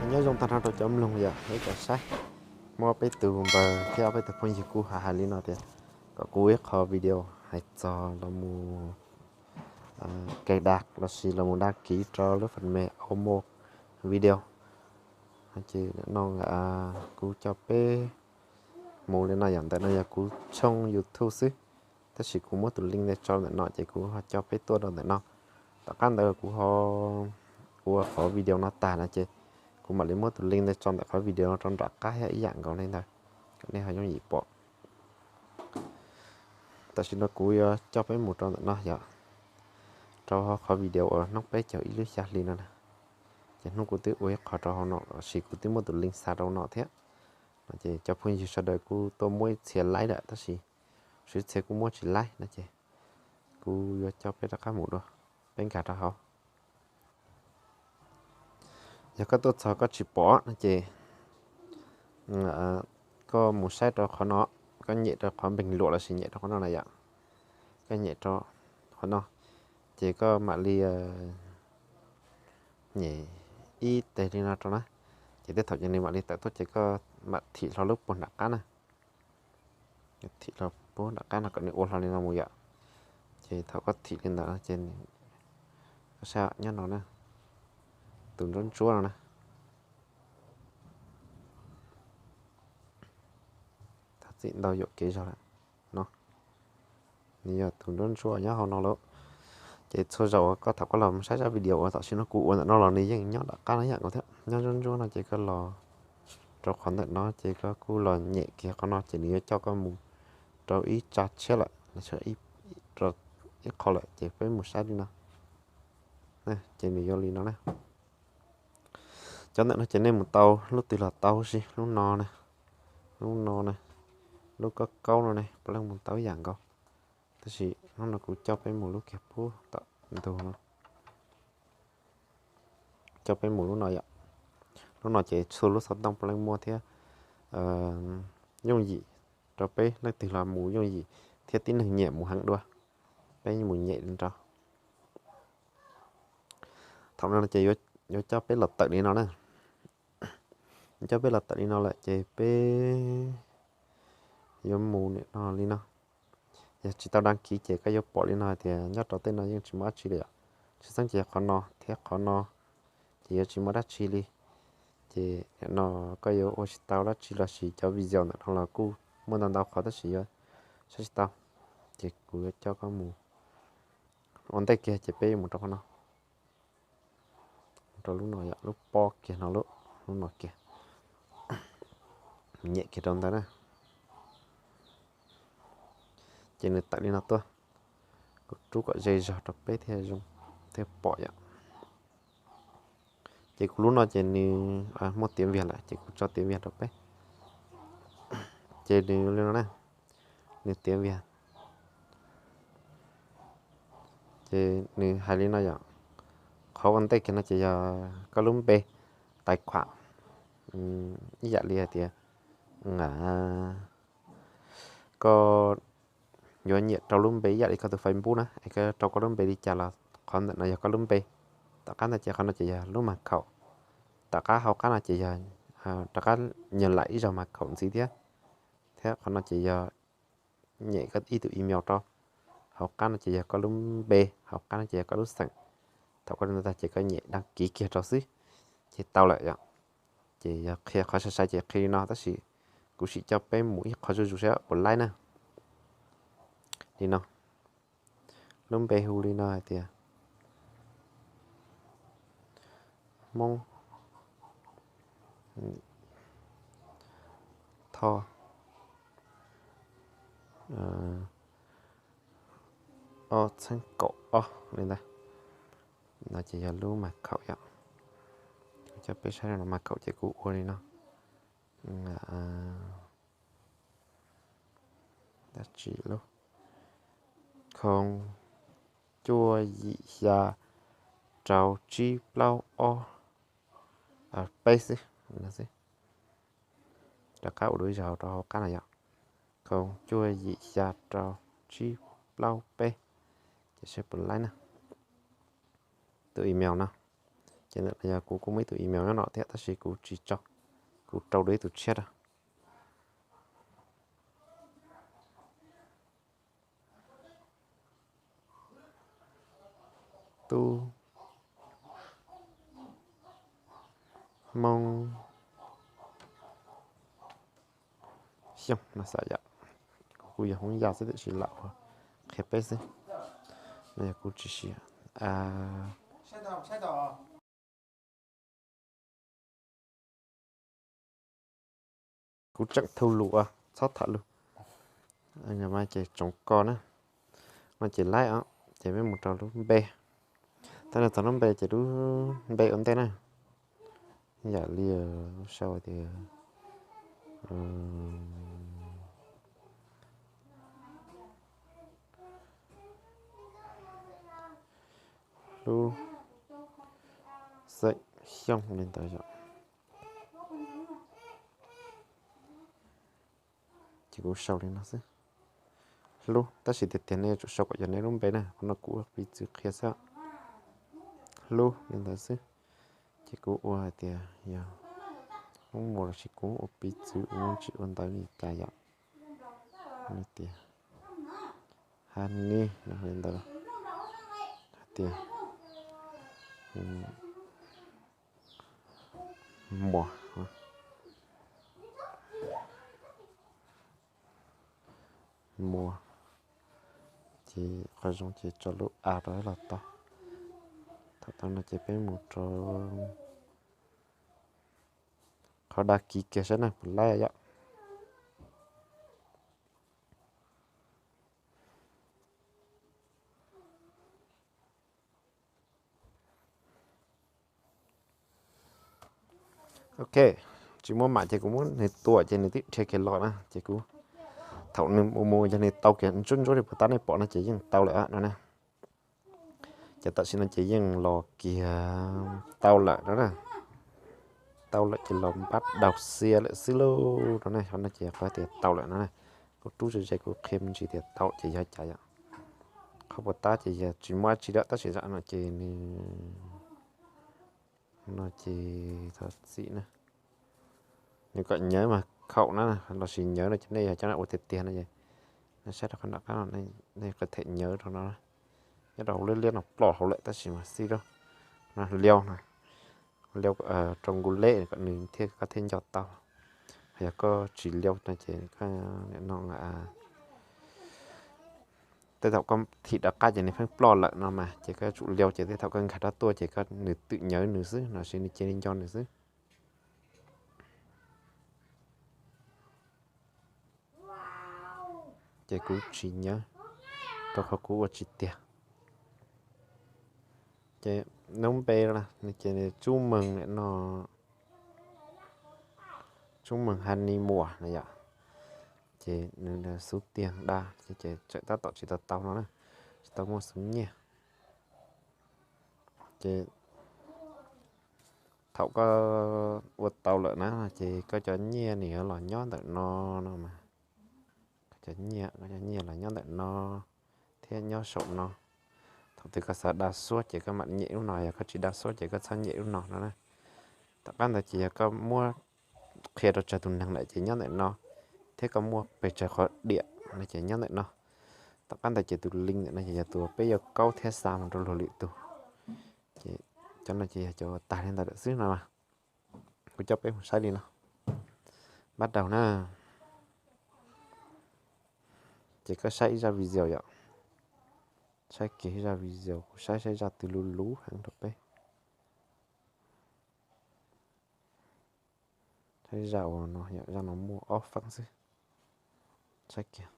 Nyob zoo tag nrho rau cov mloog yom, ib cov saib. Muaj peb tug npawg thiab ob peb tug phooj ywg kuj hais hais li no tias kom kuv ua ib qho video hais txog los mus cài đặt lossis los mus đăng ký rau lub phần mềm Omo Video. Ces no kuv coj peb mus li no yom, ntawm no yog kuv tshooj YouTube xwb, tab sis kuv muab tus link ntawd tso ntawm no ces kuv ho coj peb tuaj rau ntawm no. Tom qab ntawd kuv ho ua qhov video no tag no ces kuv mam li muab tus link ntawd tso ntawm qhov video no rau nram qab thiab ib yam nkaus li ntawd, kom nej ho yooj yim pom. Tam sim no kuv yuav coj peb mus rau ntawm no yom, rau qhov video uas hnub peb caug ib lub xya hli no na. Ces hnub kuv twb ua ib qho rau hauv no lossis kuv twb muab tus link xa rau no thiab. No ces cov phooj ywg sawv daws kuj tuaj muab ib txhia like lawm tab sis sawv txhia kuj muab tsis like no ces kuv yuav coj peb rov qab mus dua, peb nkag rau hauv. Yog koj tuaj txog koj tsis pom no ces koj mus saib rau qhov no, koj nyem rau qhov npeeg luam lossis nyem rau qhov no na yom. Koj nyem rau qhov no ces koj mam li nyem ib teg li no rau na. Ces tej thaum ces nws mam li tawm tuaj ces koj mam thim hlo lub puag nram qab na. Thim hlo puag nram qab no kom nws ua hlo li no mus yom. Ces thaum koj thim li ntawd ces koj saib nyob no na, tus ntsuab ntsuab no na. Thov txim ntau yuam kev zog lawm no. Nws yog tus ntsuab ntsuab nyob hauv no lawm. Ces txhua zaus koj thaum koj los saib zaj video uas tam sim no kuv ua ntawm no los nws yeej nyob nram qab no ib yam nkaus thiab. Nyob ntsuab ntsuab no ces koj los rau qhov ntawm no ces koj kuj los nyem kiag qhov no ces nws yuav coj koj mus rau ib tsab tshiab lawm, rau ib qho lawm ces peb mus saib li no. Ces nws yuav li no na. Cov ntawm no ces nej mus tau lub twg los tau huv si, lub no na, lub no na, lub kaub kaub no ne, puav leej mus tau ib yam nkaus. Tab sis hnub no kuv coj peb mus lub kiag puag tom ntug no. Coj peb mus lub no yom. Lub no ces txhua lub xov tooj puav leej muaj thiab, yooj yim rau peb leej twg los mus yooj yim thiab tib neeg nyiam mus heev dua. Peb mus nyem li no. Thaum no ces yuav coj peb los tawm li no na. Coj peb los tawm li no lawm ces peb yuav mus nim no li no. Yog tsis tau đăng ký ces koj yuav pom li no hais tias nyob rau tej no yeej tsis muaj dab tsi li yom. Tshwj xeeb ces yog qhov no thiab qhov no ces yuav tsis muaj dab tsi li. Ces nim no koj yuav ua tsis tau dab tsi lossis cov video ntawm no los kuj muaj ntau ntau qhov tab sis yuav saib tsis tau. Ces kuv yuav coj koj mus ua ntej kiag ces peb yuav mus rau qhov no, rau lub no yom, lub pob kiag no, lub no kiag. Nyem kiag rau ntawd na. Ces nws tawm li no tuaj, kuv rub kom ze zog rau peb thiaj zoo, thiaj pom yom. Ces kuv lub no ces nws muaj tiếng Việt lawm ces kuv tso tiếng Việt rau peb. Ces nws li no na, nws tiếng Việt. Ces nws hais li no yom, qhov ua ntej kiag no ces yog koj lub npe, tài khoản, ib yam li hais tias koj yuav nyiam rau lub npe ib yam li koj tus Facebook na, es koj rau koj lub npe li cas los qhov ntawm no yog koj lub npe. Tom qab ntawd ces qhov no ces yog lub mật khẩu. Tom qab hauv qab no ces yog rov qab nyeem laim ib zaug mật khẩu ntxiv thiab. Thiab qhov no ces yog nyem koj ib tug email rau. Hauv qab no ces yog koj lub npe, hauv qab no ces yog koj lub xeem. Thaum koj li no tag ces koj nyem đăng ký kiag rau xwb, ces tau lawm yom. Ces yog qhia qhov sai sai ces qhia li no tab sis kuv sim coj peb mus ib qho zuj zus saib puas laib na. Li no, lub npe hu li no hais tias Hmoob Thoj ob txheeb kaum ob li ntawd. No ces yog lub mật khẩu yom. Coj peb saib no mật khẩu ces kuv ua li no. Dab tsi lub, không, cuaj, yim, xya, rau, tsib, plaub, ob, peb xwb. Rov qab ua dua ib zaug rau hauv qab no yom, không, cuaj, yim, xya, rau, tsib, plaub, peb. Ces saib puas laib na. Tus email no, Ces yog kuv kuj muaj ib tug email nyob no thiab tab sis kuv tsis tso, kuv rau dua ib tug tshiab rau. Tub Hmoob Xyooj no xav yom. Kuv kuj yog Hmoob Yaj xwb tiam sis lam qhia peb xwb, no yog kuv tsis siv. Kuv tseem thauj lus ua txhob tham lus. Ces tsoov koj na. No ces laib os, ces peb mus rau lub npe. Thaum no txog lub npe ces lub npe ua ntej na. Yam li lub sau tias Hlub Xeem Xyooj li ntawd yom. Ces kuv sau li no xwb. Hlub, tab sis tiag tiag nej yuav tsum sau kom yog nej lub npe na, qhov no kuv ua piv txwv qhia xwb. Hlub li ntawd xwb. Ces kuv ua hais tias yog Hmoob Muas los sis kuv ua piv txwv ua tsis ua ntawv li cas yom. Tias Hanis no li ntawd, hais tias Muas, Muas, ces qhov zoo ces tso lub a rau los tau. Thaum tau no ces peb mus rau qhov dag kis kiag saib na puas laib yom. Ok, tsis muaj mam ces kuv muab nws tua ces nws twb dhia kiag los na ces kuv, thaum nws mus mus yog nws tau kiag ntsuab ntsuab li puas tab nej pom no ces yeej tau lawm no na. Ces tam sim no ces yeej los kiag tau lawm no na. Tau lawm ces los npab daus xia lawm xwb lauj no na. Qhov no ces qhov tias tau lawm no na. Kuv rub ze ze kuv qhia me ntsis tias tau ces yog cas yom. Qhov puas tab ces yog tsis muaj dab tsi lawm tab sis no ces nws, no ces thov txim na. Nws kom nyawv mas khaum na, los sis nyawv no ces nej yog cov ua tiag tiag no ces nej saib rau qhov nram qab no, nej qhov them nyawv rau no, nyob rau hauv liab liab no ploj hauv lawm tab sis mas xij rau no liau no, liau rau nkus leb kom nws thiaj, koj thiaj nco tau. Yog koj tsis liau no ces koj no tej thaum koj thim rov qab ces nws pheej ploj lawm no mas ces koj tsum liau ces tej thaum koj nkag rov tuaj ces koj nws twm nyawv nws xwb no sis nws cia li nco nws xwb. Ces kuv tsis nyawv, rau qhov kuv ua tsis tiag. Ces lub npe ces Tsub Meeg no, Tsub Meeg Hanis Muas na yom. Ces nws xub tiag da, ces tseem tab tom tsis tau tau no na, tsis tau muaj xub nyiaj. Ces thaum koj ua tau lawm na ces koj cov nyiaj nws yuav los nyob ntawm no no mas. Koj cov nyiaj, koj cov nyiaj los nyob ntawm no thiab nyob saum no. Thaum twg koj xav da suab ces koj mam nyem lub no, yog koj tsis da suab ces koj txhob nyem lub no no na. Tom qab ntawd ces yog koj muab qhia rau tsawg tus neeg lawm ces nyob ntawm no, thiab koj muaj pes tsawg qhov diam no ces nyob ntawm no. Tom qab ntawd ces tus link ntawm no ces yog tus peb yuav kaub thiab xa mus rau luag lwm tus. Ces cov no ces yog cov uas tag li ntawd lawm xwb no. Kuv coj peb mus saib li no. Npab daus na. Ces koj saib ib zaj video yom. Saib kiag ib zaj video, kuv saib saib zaj twg luv luv heev rau peb. Saib zaj uas no, zaj no muaj ob feeb xwb. Saib kiag.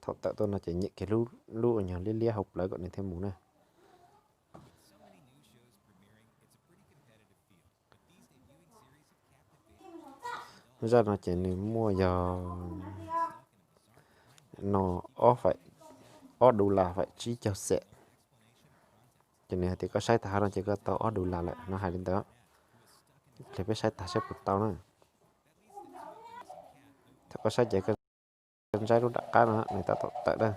Thaum tawm tuaj no ces nyem kiag lub uas nyuag liab liab hauv plawv kom nws thiaj mus na. Zaj no ces nws muaj yog no ob, ob dollar faim tsib caug xees. Ces nws hais tias koj saib tag hab no ces koj tau ob dollar lawm no, hais li ntawd. Hle peb saib tag saib puas tau na. Thaum koj saib ces koj ntsaib lub nram qab no nws tab tom tawm na.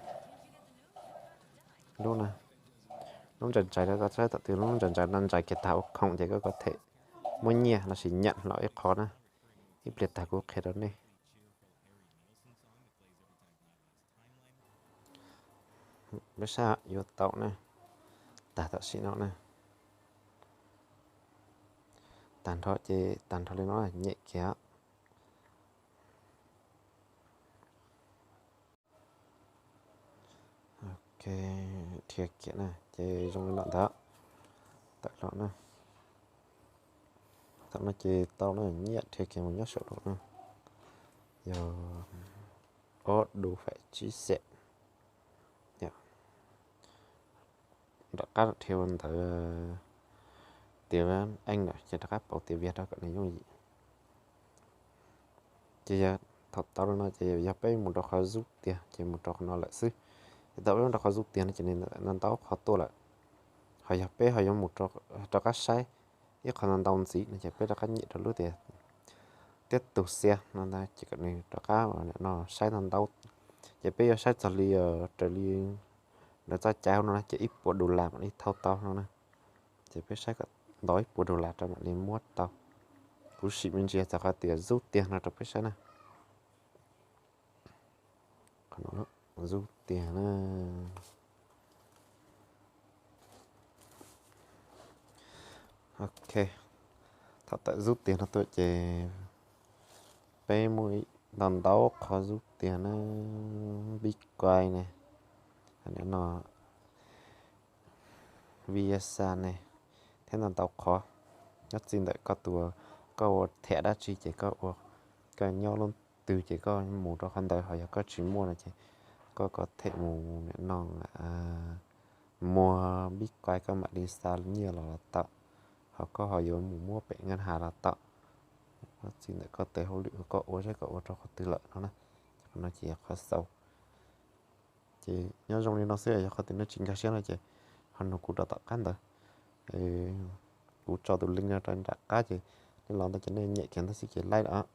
Lub na. Lub ntsais ntsais no koj saib thaum twg lub ntsais ntsais no ntsais kiag tag ua khoom ces koj có thể muab nyiaj los sis nhận los ib qho na. Ib pliag tag kuv qhia rau nej. Peb saib yuav tau na, tag tam sim no na. Tag nrho ces tag nrho li no nyem kiag. Ok, dhia kiag na ces zoo li no ntag. Tawm los na. Thaum no ces tau na, nyiaj dhia kiag mus nyob saum no na. Yog ob đô phải chín cent. Nram qab dhia ua ntawv tias Eej lawm ces rov qab pauv tias Việt rau kom nws yooj yim. Ces yog thaum tau li no ces yog peb mus rau qhov zub tiag ces mus rau qhov no lawm xwb. Ces thaum peb mus rau qhov zub tiag no ces nws ntau ntau qhov tuaj lawm. Ho yog peb ho yuav mus rov qab saib ib qho ntau ntau ntxiv no ces peb rov qab nyem rau lub tias tiếp tục xem no ntag ces kom nws rov qab no saib ntau ntau. Ces peb yuav saib txog li raws li lawv txoj cai no na ces ib puas dollar mam li thau tau no na. Ces peb saib kom ntau ib puas dollar rau mam li muab tau. Kuv sim me ntsis txog qhov tias zub tiag no rau peb saib na. Qhov no zub tiag na. Ok, thaum tawm zub tiag no tuaj ces peb muaj ntau ntau qhov zub tiag na, Bitcoin ne, no Visa ne, thiab ntau ntau qhov. Nyob txij ntawm koj tus, koj ua them dab tsi ces koj ua, koj nyob lub twg ces koj mus rau qhov ntawd, ho yog koj tsis muaj no ces koj có thể mus nim no muag Bitcoin koj mam li xa nyiaj los los tau, ho koj ho yuav mus muab pem ngân hàng los tau. Nyob txij ntawm koj tes hauj lwm koj ua saib koj ua rau qhov twg lawm no na. Qhov no ces yog qhov xaus. Ces nyob zoo li no xwb, yog qhov tias nej tsis nkag siab no ces ho nug kuv rau tom qab ntawd. Kuv tso tus link no rau nram qab ces nej los ntawd ces nej nyem kiag ntawd xwb ces laib lawm.